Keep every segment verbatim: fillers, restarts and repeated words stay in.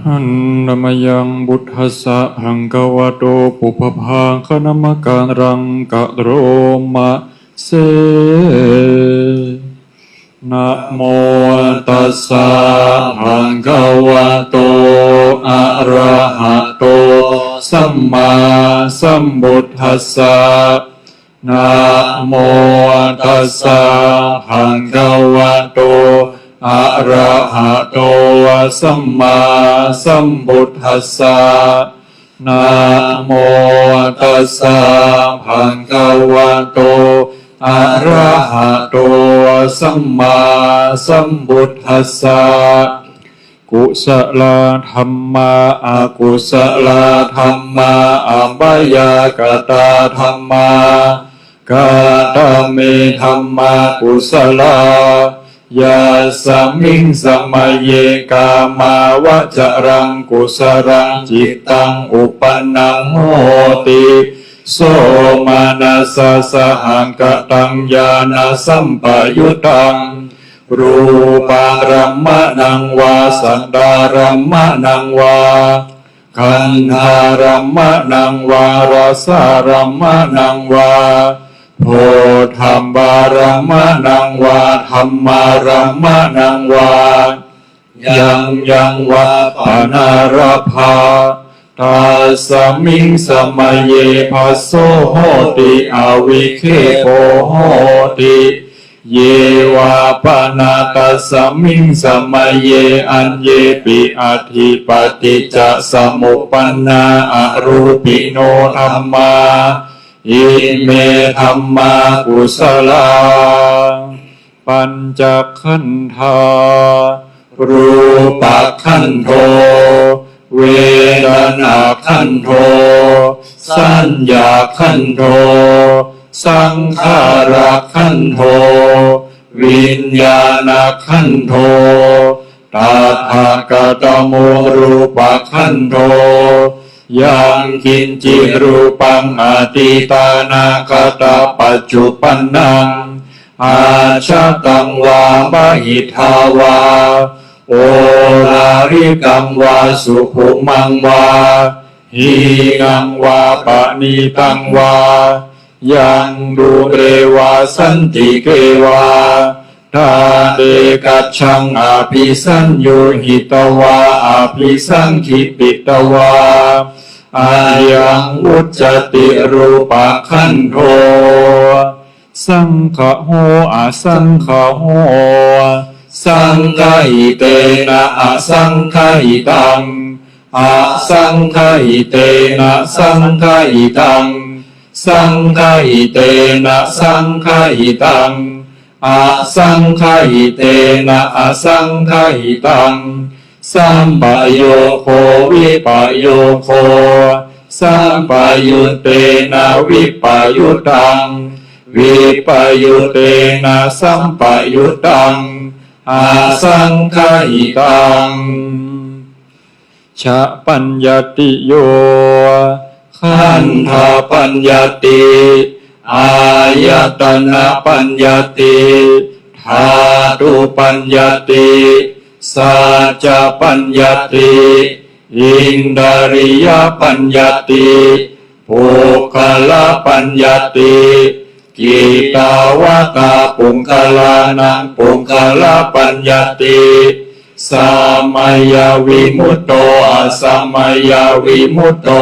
Handa mayaṃ buddhassa bhagavato pubbabhāganamakāraṃ karoma se. Namo tassa bhagavato arahato sammāsambuddhassa. Namo tassa bhagavato arahato sammāsambuddhassa. Namo tassa bhagavato arahato sammāsambuddhassa. Kusalā dhammā, akusalā dhammā, abyākatā dhammā. Katame dhammā kusalā? Yasmiṃ samaye kāmāvacaraṃ kusalaṃ cittaṃ uppannaṃ hoti, somanassasahagataṃ ñāṇasampayuttaṃ rūpārammaṇaṃ vā saddārammaṇaṃ vā gandhārammaṇaṃ vā rasārammaṇaṃ vā phoṭṭhabbārammaṇaṃ vā dhammārammaṇaṃ vā yaṃ yaṃ vā panārabbha, tasmiṃ samaye phasso hoti, avikkhepo hoti. Ye vā pana tasmiṃ samaye aññepi atthi paṭiccasamuppannā arūpino dhammā, ime dhammā kusalā. Pañcakkhandhā: rūpakkhandho, vedanākkhandho, saññākkhandho, saṅkhārakkhandho, viññāṇakkhandho. Tattha katamo rūpakkhandho? Yaṅkiñci rūpaṃ atītānāgatapaccuppannaṃ ajjhattaṃ vā bahiddhā vā oḷārikaṃ vā sukhumaṃ vā hīnaṃ vā paṇītaṃ vā yaṃ dūre vā santike vā tāne gacchaṃ abhisaññūhitvā abhisaṅkhipitvā, ayaṃ vuccati rūpakkhandho. Saṅgaho asaṅgaho. Saṅgahitena asaṅgahitaṃ, asaṅgahitena saṅgahitaṃ, saṅgahitena saṅgahitaṃ, asaṅgahitena asaṅgahitaṃ, sampayogo vippayogo, sampayuttena vippayuttaṃ, vippayuttena sampayuttaṃ, asaṅgahitaṃ. Cha paññattiyo: khandhapaññatti, āyatanapaññatti, dhātupaññatti, saccapaññatti, indriyapaññatti, puggalapaññatti. Kittāvatā puggalānaṃ puggalapaññatti? Samayavimutto asamayavimutto,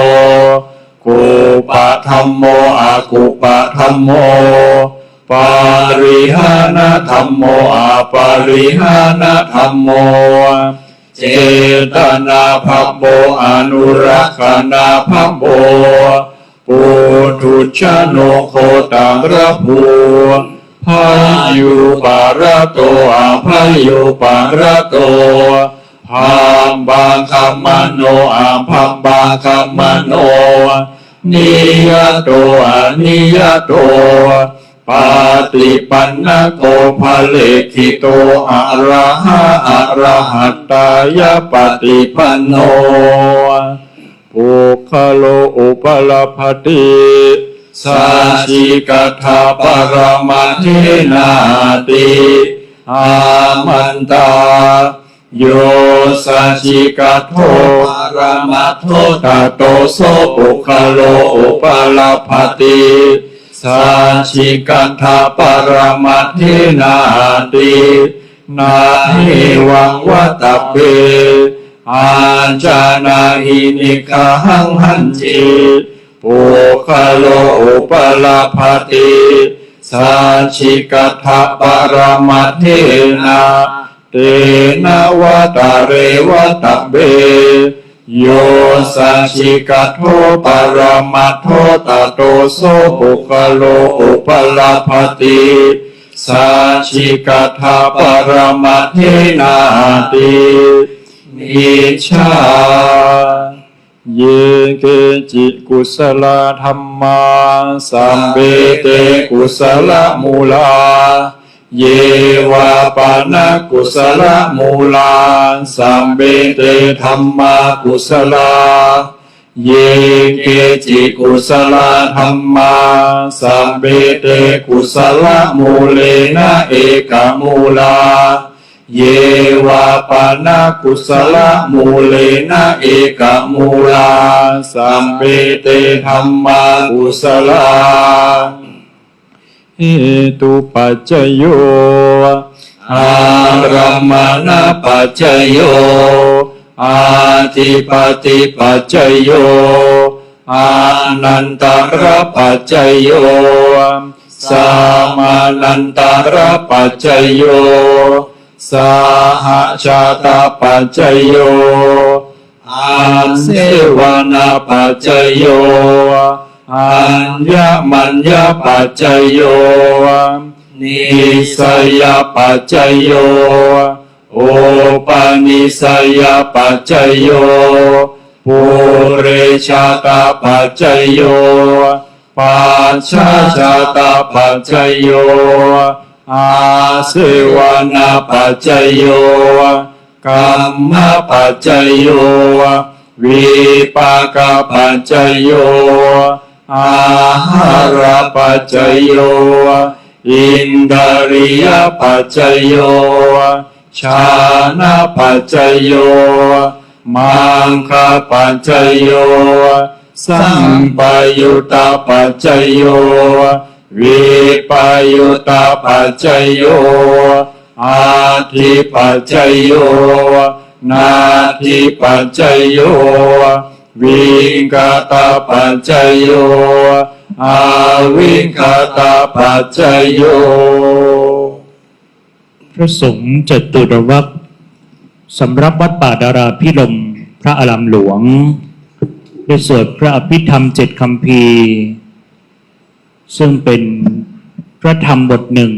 kuppadhammo akuppadhammo, parihānadhammo aparihānadhammo, cetanābhabbo anurakkhanābhabbo, puthujjano gotrabhū, bhayūparato abhayūparato, bhabbāgamano abhabbāgamano, niyato aniyato, paṭipannako phaleṭṭhito, arahā arahattāya paṭipanno. Puggalo upalabbhati sacchikaṭṭhaparamaṭṭhenāti. Āmantā. Yo sacchikaṭṭho paramattho tato so puggalo upalabbhati sacchikaṭṭhaparamatthenāti. Na hevaṃ vattabbe. Ajja na hi niggahaṃ hañci puggalo upalabbhati sacchikaṭṭhaparamatthenā, tena vata re vattabbe. Yo sacchikaṭṭho paramattho tato so puggalo upalabbhati sacchikaṭṭhaparamatthenāti. Micchā. Ye keci kusalā dhammā sabbe te kusalamūlā. Ye vā pana kusalamūlā sabbe te dhammā kusalā. Ye keci kusalā dhammā sabbe te kusalamūlena ekamūlā. Ye vā pana kusalamūlena ekamūlā sabbe te dhammā kusalā. Hetupaccayo, ārammaṇapaccayo, adhipatipaccayo, anantarapaccayo, samanantarapaccayo, sahajātapaccayo, asevanapaccayo, aññamaññapaccayo, nissayapaccayo, upanissayapaccayo, purejātapaccayo, pacchājātapaccayo, āsevanapaccayo, kammapaccayo, vipākapaccayo, āhārapaccayo, indriyapaccayo, jhānapaccayo, maggapaccayo, sampayuttapaccayo, vippayuttapaccayo, atthipaccayo, natthipaccayo, vigatapaccayo, avigatapaccayo. พระสงฆ์จตุรวรรคสำหรับวัดป่าดาราภิรมย์ พระอารามหลวง ได้สวดพระอภิธรรมเจ็ดคัมภีร์ ซึ่งเป็นพระธรรมบทหนึ่ง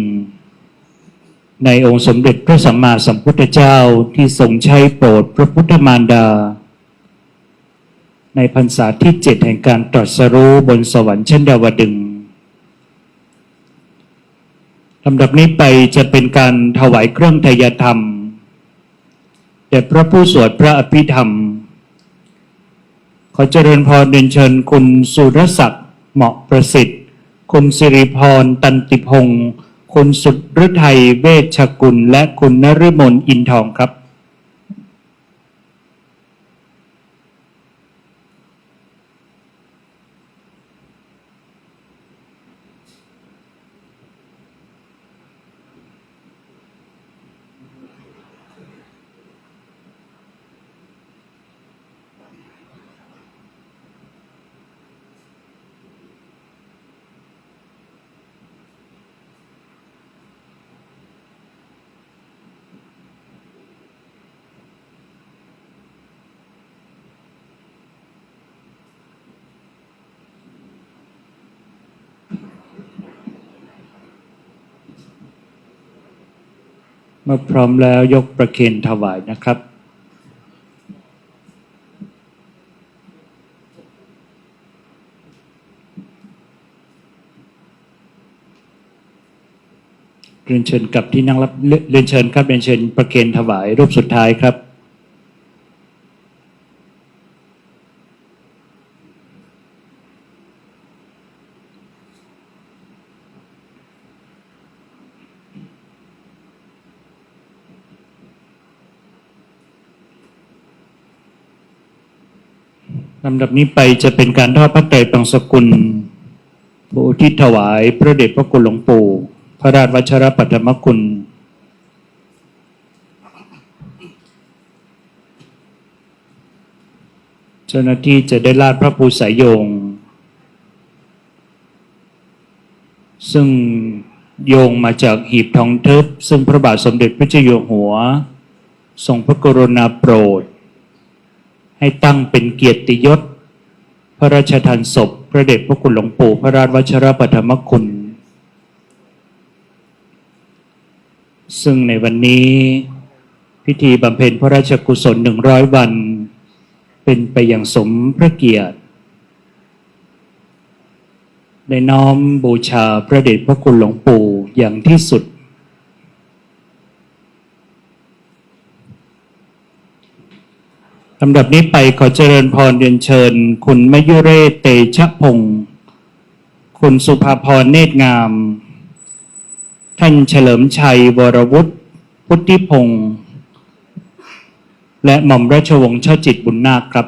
ในองค์สมเด็จพระสัมมาสัมพุทธเจ้าที่ทรงใช้โปรดพระพุทธมารดา ในพรรษาที่เจ็ดแห่งการตรัสรู้บนสวรรค์ชั้นดาวดึงส์ ลำดับนี้ไปจะเป็นการถวายเครื่องไทยธรรม แด่พระผู้สวดพระอภิธรรม ขอเจริญพรเรียนเชิญคุณสุรศักดิ์ เหมาะประสิทธิ์ คุณสิริพร ตันติพงศ์ คุณสุทธิฤทัย เวชกุล และคุณนฤมล อินทองครับ เมื่อพร้อมแล้วยกประเคนถวายนะครับ เรียนเชิญกลับที่นั่งรับ เรียนเชิญครับ เรียนเชิญประเคนถวายรูปสุดท้ายครับ ลำดับนี้ไปจะเป็นการทอดพระไตรปังสกุล เพื่ออุทิศถวายพระเดชพระคุณหลวงปู่ พระราชวัชรปัทมคุณ เจ้าหน้าที่จะได้ราดพระภูษาโยง ซึ่งโยงมาจากหีบทองทึบ ซึ่งพระบาทสมเด็จพระเจ้าอยู่หัว ทรงพระกรุณาโปรด ให้ตั้งเป็นเกียรติยศ พระราชทานศพพระเดชพระคุณหลวงปู่ พระราชวัชรปัทมคุณ ซึ่งในวันนี้ พิธีบำเพ็ญพระราชกุศลหนึ่งร้อยวัน เป็นไปอย่างสมพระเกียรติ ได้น้อมบูชาพระเดชพระคุณหลวงปู่อย่างที่สุด ลำดับนี้ไปขอเจริญพรเรียนเชิญ คุณมยุเรศ เตชะพงศ์ คุณสุภาพร เนตรงาม ท่านเฉลิมชัย วรวุฒิ พุทธิพงศ์ และหม่อมราชวงศ์ชอบจิต บุญนาคครับ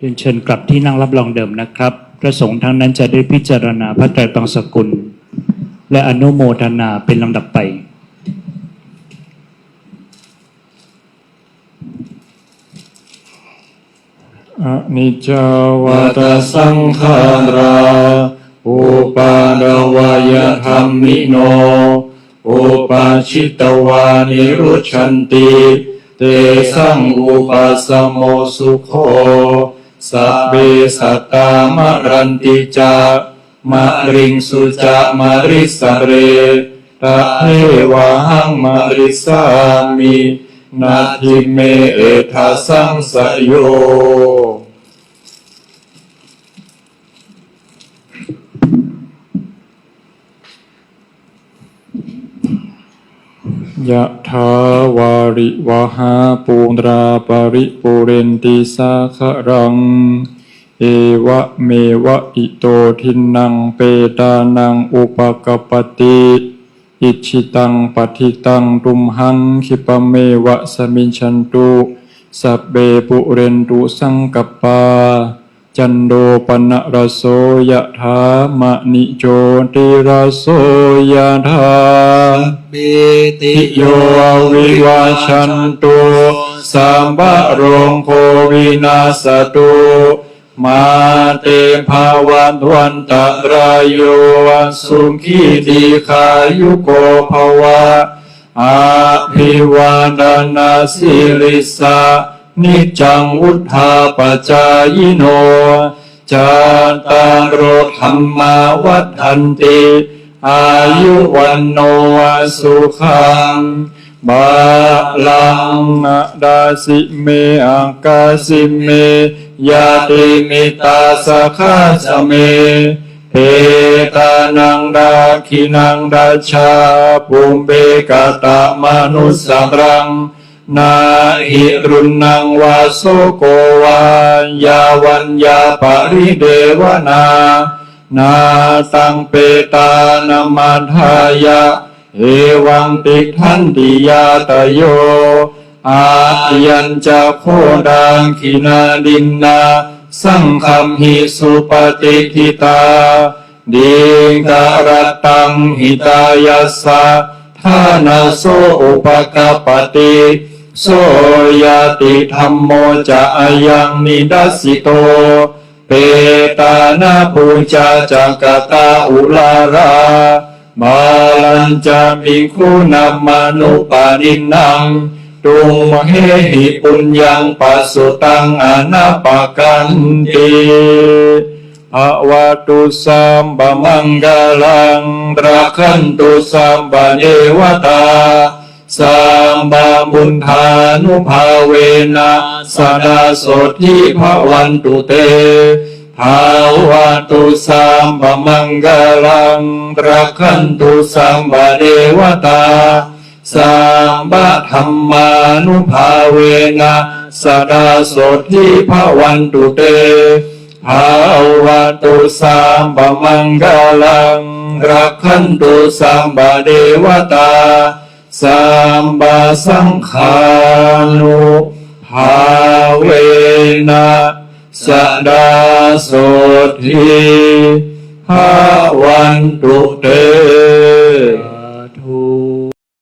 เรียนเชิญกลับที่นั่งรับรองเดิมนะครับ พระสงฆ์ทั้งนั้นจะได้พิจารณาพระไตรปังสกุล และอนุโมทนาเป็นลำดับไป Aniccā vata saṅkhārā uppādavayadhammino, uppajjitvā nirujjhanti, tesaṃ vūpasamo sukho. Sabbe sattā maranti ca, mariṃsu ca marissare, tathevāhaṃ marissāmi, natthi me ettha saṃsayo. Yathā vārivahā pūrā paripūrenti sāgaraṃ, evameva ito dinnaṃ petānaṃ upakappati. Icchitaṃ patthitaṃ tumhaṃ khippameva samijjhatu, sabbe pūrentu saṅkappā, cando paṇṇaraso yathā, maṇi jotiraso yathā. Sabbītiyo vivajjantu, sabbarogo vinassatu, mā te bhavatvantarāyo, sukhī dīghāyuko bhava. Abhivādanasīlissa niccaṃ vuḍḍhāpacāyino, cattāro dhammā vaḍḍhanti āyu vaṇṇo sukhaṃ balaṃ. Adāsi me akāsi me ñātimittā sakhā ca me, petānaṃ dakkhiṇaṃ dajjā pubbe katamanussaraṃ. Na hi ruṇṇaṃ vā soko vā yā vaññā paridevanā, na taṃ petānamatthāya evaṃ tiṭṭhanti ñātayo. Ayañca kho dakkhiṇā dinnā saṅghamhi supatiṭṭhitā, dīgharattaṃ hitāyassa ṭhānaso upakappati. So ñātidhammo ca ayaṃ nidassito, petāna pūjā ca katā uḷārā, balañca bhikkhūnamanuppadinnaṃ Tumhehi puññaṃ pasutaṃ anappakanti. Bhavatu sabbamaṅgalaṃ, rakkhantu sabbadevatā, sabbabuddhānubhāvena sadā sotthī bhavantu te. Bhavatu sabbamaṅgalaṃ, rakkhantu sabbadevatā, sabbadhammānubhāvena sadā sotthī bhavantu te. Bhavatu sabbamaṅgalaṃ, rakkhantu sabbadevatā, sabbasaṅghānubhāvena sadā sotthī bhavantu te.